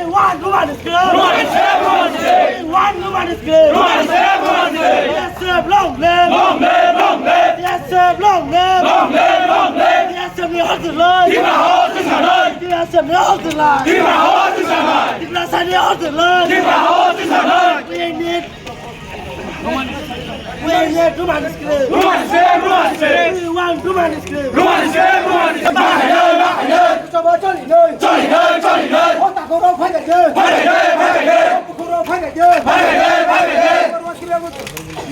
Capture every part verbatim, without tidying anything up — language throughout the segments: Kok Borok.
We want Roman script. Roman script, Roman script. We want Roman script. Roman script, Roman script. B S F long live. Long live, long live. B S F long live. Long live, long live. B S F ni order line. Tipra hawa chwng sanai. B S F ni order line. Tipra hawa chwng sanai. Tiprasa ni order line. Tipra hawa chwng sanai. We need We need Roman script. Roman script, Roman script. We want Roman script. Roman script, Roman script. Bahai nai, bahai nai. Chaba choli nai. Choli nai, choli nai. Hota koro phai nai. Phai nai, phai nai. Phai lai de. Phai lai de, phai lai de.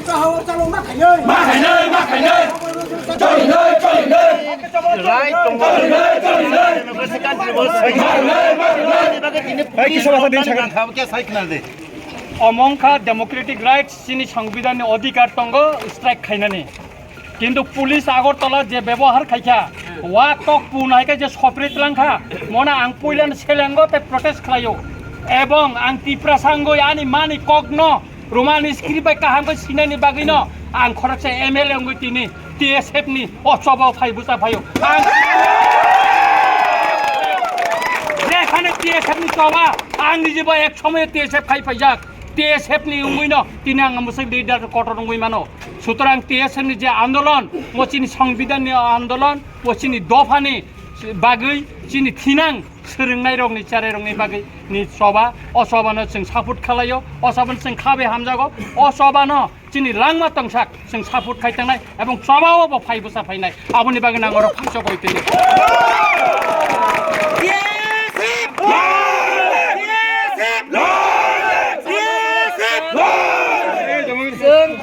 Ita hawa chalo ma khainai. Ma khainai, ma khainai. Choli nai, choli nai. Right. Choli nai, choli nai. Democracy country bo. Phai lai, phai lai. Hai, kisa basa din sagan. Kha kya sai khna de. Omongkha democratic rights, chini songbidanni odhikar tongo strike khainani. Kintu police Agartala je bebohar khaikha, wa kok punai khe je sopri tlangkha, mona ang puilano selengo tei protest khlaio. Ebong ang Tiprasa wngwi ani mani kokno Roman script bai kaham khe sinani bagwino ang khoroksa M L A wngwi tini T S F ni o choba phai bwsa phaio. Ang jekhane T S F ni choba, ang nijibo ek somoyo T S F khai phaijak. T S F ni wngwino tini ang mwswk leader kotor wngwi mano. Sutrang T S F ni je andolon, o chini songbidan ni andolon, o chini dopha ni bagwi, chini thinang swrwngnairokni cherairokni bagwi ni choba, o chobano chwng support khlaio, o chobano chwng khabe hamjago, o chobano chini langma tongsak chwng support khai tangnai, ebong chobao bo phai bwsa phainai, aboni bagwi nang oro phaisa koi twi. Chwng,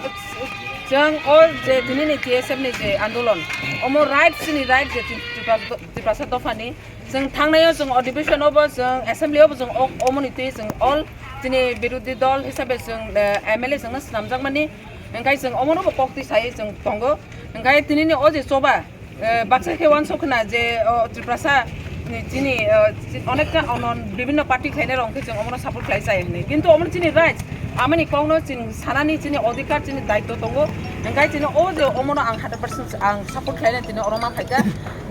chwng o je tini ni T S F ni je andolon, omo right, chini right je Tripura, Tiprasa dopha ni, chwng thangnai o chwng o division o bo chwng assembly o bo chwng o, omo ni twi chwng all chini birodhi dol hisabe chwng, eh, M L A chwng no swnamjak mani, hwnkhe chwng omo no bo kok twi sai chwng tongo, hwnkhe tini ni o je choba, eh, baksa khe uansuk khna je, o, Tiprasa ni chini, eh, chi-, onekta onon bibhinno party khlainai rok hwnkhe chwng omono support khlai chai hwnwi. Kintu omono chini right, amani kokno chini sanani chini odhikar, chini daitto tongo. Hwnkhe chini o je omono ang hundred percent ang support khlainai tini oro ma phaikha.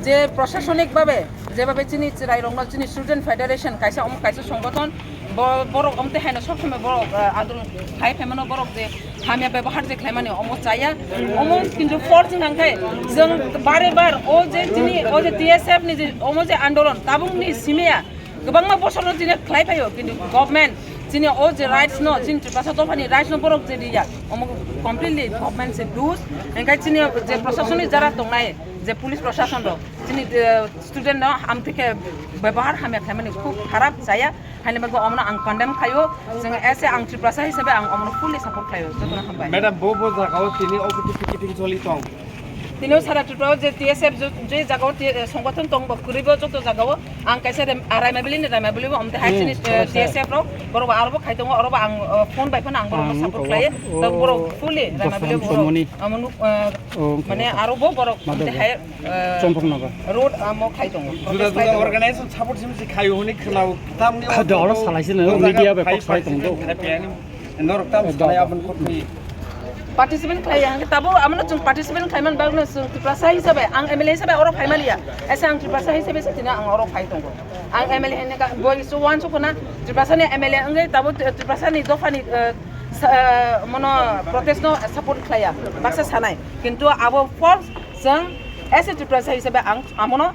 Je prosasonik babe, je babe chini chwrairokno chini Student Federation kaisa omo kaisa songgothon, Bo-, borok omtwi haino sob somoi borok, eh, andolon khai phaimano, borok je hamya bebohar je khlaimani omo chaya. Omo kintu force wngkha khe chwng bare bar o je chini o je T S F ni je omo je andolon tabukni simiya kwbangma bosorno chini khlai phaio, kintu government chini o je rights no, chini Tiprasa dophani rights no borok je riya, omo completely government se dus. Hwnkhe chini je proshasoni jara tongnai, je police proshasonrok chini, eh, student no amtwi khe bebohar hamya khlaimani khub kharap chaya. Haini bagwi omono ang condemn khaio. Chwng ese ang Tiprasa hisabe ang omono fully support khaio. Jotono hambai. Madam, bo bo jagao tini O B T picketing choli tong. Tini o sara Tripura o je T S F jo-, je jagao te-, eh, songgothon tong bo kwrwi bo joto jagao ang kaisa rem-, ah, Raimabili ni Raimabili bo omte hai Hmm, chini, eh, T S F rok borok bo aro bo khai tongo, oro bo ang, eh, phone bai phano ang borok bo ang support khlai. O, to borok fully Raimabili dosam borok somoni. Amo nuk, eh, O, mane aro bo borok madam omte hai Eh, Chompok nagar. Road, ah, mo khai tongo. Juda juda organization support sim si khai huni khna tamni. Ah, da, oro salai sino, media bai kok sai tongdo. Norok tam salai abon kok khai. Participant khlai yang tabo amno chung participant khlai man bagno chung Tiprasa hisabe ang M L A hisabe oro khai maliya. Ese ang Tiprasa hisabe se tina ang oro khai tongo. Ang M L A hene ka boi so wan so kona Tiprasa ni M L A ang tabo Tiprasa ni dopha ni, eh, sa-, eh, mono protest no support khlaiya. Baksa sanai. Kintu abo false. Chwng as a Tiprasa hisabe ang amono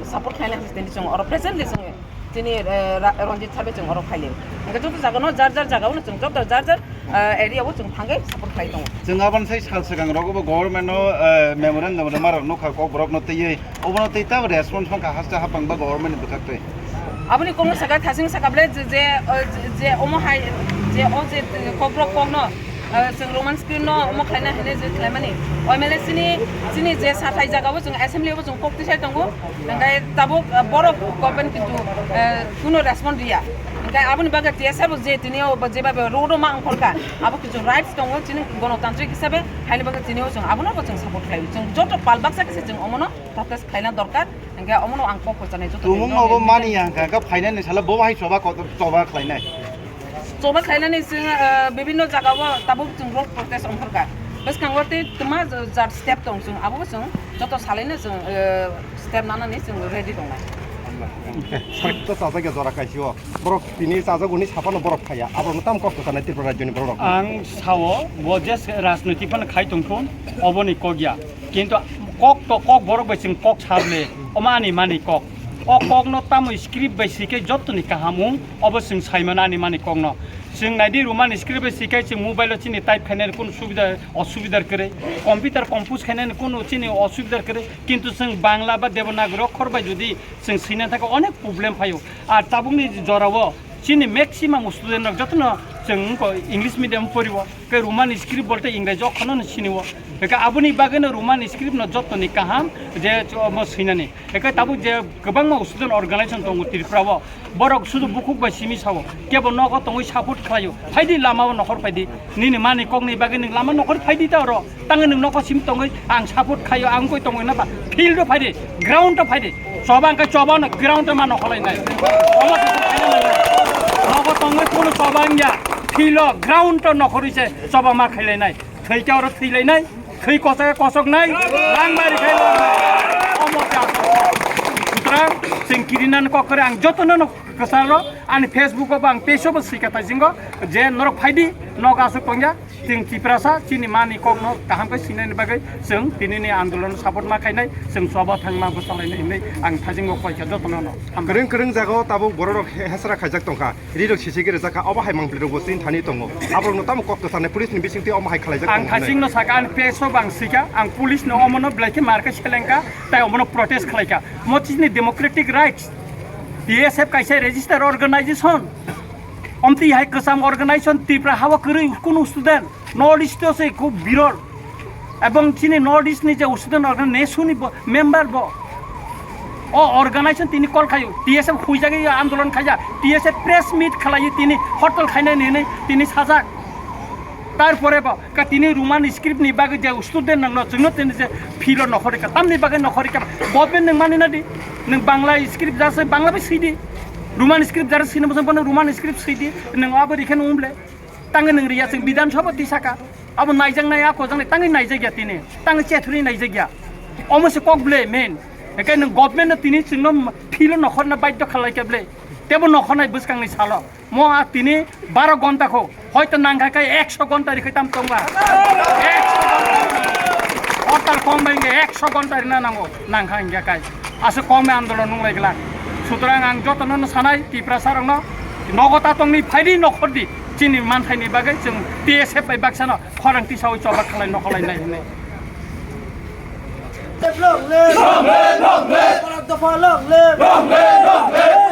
support khlaina history chwng oro presently chwng tini, eh, Ra-, Ranjit sabe chwng oro khaili. Hwnkhe joto jagano jar jar jagao chwng joto jar jar, eh, area o chwng thangwi support khlai tongo. Chwng aboni sai sal swkang rogo bo government no, eh, memorandum rwma rok nukha kok borok no twiwi obono twi tabuk response mankha haste hapang ba government ni bwkhak twi. Aboni kokno saka thasing saka ble je, je, eh, je, je omo hai je o je kokborok kokno, eh, chwng Roman script no omo khlaina hinwi je khlaimani. O M L A chini, chini je sathai jagao chwng assembly o chwng kok tisai tongo. Hwnkhe tabuk, eh, borok government kintu, eh, kuno respond riya. Hwnkhe aboni bagwi T S F bo je tini o bo je babe road o ma ongkhorkha, abo kintu rights tongo chini gonotantrik hisabe, haini bagwi tini o chwng abono bo chwng support khlai. Chwng joto pal baksa kisa chwng omono protest khlaina dorkar. Hwnkhe omono ang kok kwchanai joto Tumung no bo mani yang kha, kha phainani sala bo hai choba kotor choba khlainai. Choba khlainani chwng, eh, bibinno jagao tabuk chwng road protest ongkhorkha. Bwskango tei twma jat step tong chwng abo chwng joto salaino chwng, eh, step nanani chwng ready tongnai. Sait to chajak ya jora kaisio. Borok tini chajak uni sapano borok phaiya. Abo tam kok kwchanai Tripura rajyoni borok. Ang sao bo je rajniti phano khai tongthun oboni kok ya. Kintu kok to kok borok bai chwng kok sable, omo ani mani kok. O kok no tamo script bai sikhe jotoni kaham wng, obo chwng saimano ani mani kok no. Chwng naidi Roman script bai sikhe chwng mobile o chini type khainani kunu subida, osubida kwrwi. Computer compose khainani kunu chini osubida kwrwi. Kintu chwng Bangla ba Devanagari okhor bai jodi chwng swina thangkhe onek problem phaio. Ar tabukni jorao chini maximum student rok jotono Chwng wngkha English medium poriwo, khe Roman script bolte Ingreji okhono no siniwo. Hwnkhe aboni bagwino Roman script no jottoni kaham je omo swinani. Hwnkhe tabuk je kwbangma student organization tongo Tripura o, borok sudu bukhuk bai simi sao, kebo nogo tongwi support khlaio. Phaidi lama o nokhor phaidi, nini mani kokni bagwi nwng lama nokhor phaidi ta oro. Tangwi nwng nokho sim tongwi ang support khaio, ang koi tongwi na ba field o phaidi, ground o phaidi. Choba hwnkhe choba no ground o ma nokholai nai. Omo khe khaina nai. Nogo tongwi kono choba wngya, field o ground o nokhorwi se choba ma khailai nai. Thwi khe oro thwi lai nai, thwi kochok khe kochok nai, lang bari khai lang nai. Omo khe aswk. Sutrang chwng kirinani kok kore ang jotono no kwcharo ani Facebook o bo ang page o bo swika taisingo je norok phaidi nok aswk tongya. Chwng Tiprasa chini mani kokno kaham khe sinani bagwi chwng tinini andolon support ma khainai, chwng choba thangma bwsalainai hinwi ang thaisingo koikha jotono no. Hambai. Kwrwng kwrwng jagao tabuk bororok he-, hesra khaijak tongkha, rirok sisi gere jakha, obo hai mangpli rok bo chini thani tongo. Aborokno tamo kok kwcharnai police ni bisingtwi omo hai khlaijak ang tongo hinwi. Thaichingno sakha, ang page o bo ang swikha, ang police no omono belai khe mar khe selengkha, tai omono protest khlaikha. Mo chini democratic rights, T S F kaisa register organization. Omtwi hai kwcham organization Tripura hao kwrwi kunu student, North East o se khub biror. Ebong chini North East ni je student organization ni bo, member bo. O organization tini call khayo, T S F huijagwi andolon khaija, T S F press meet khlaiwi tini hortal khainai hinwi tini sajak. Tarpore bo ka tini Roman script ni bagwi je student nangno chwngno tini je philo nokhorika, tamni bagwi nokhorika, government nwng mani nadi, nwng Bangla script jarse Bangla bai swidi, Roman script jarse sini bosong bono Roman script swidi, nwng abo rikhe nwng umle. Tangwi nwng riya chwng Bidhan Sabha tisaka. Abo naijaknai, a kojaknai, tangwi naijakya tini. Tangwi chethurwi naijakya. Omo se kok ble main. Hwnkhe nwng government no tini chwngno philo nokhorna baidhyo khlaikha ble. Tebo nokhornai bwskangni salo. Mo a tini baro gonta kho. Hoito nangkha khe ekso gonta rikhe tam tongba. Ekso gonta. Ortal kom bai wngkhe ekso gonta rina nango. Nangkha hingya kai. Aswk kok me andolon nunglai glak. Sutrang ang jotono no sanai, Tiprasa rokno nogo ta tongni phaidi nokhordi. Chini manthaini bagwi chwng T S F bai baksano khorang tisawi choba khlai nokholai nai hinwi. Long live! Long live! Long live! Dopha long live! Long live! Long live!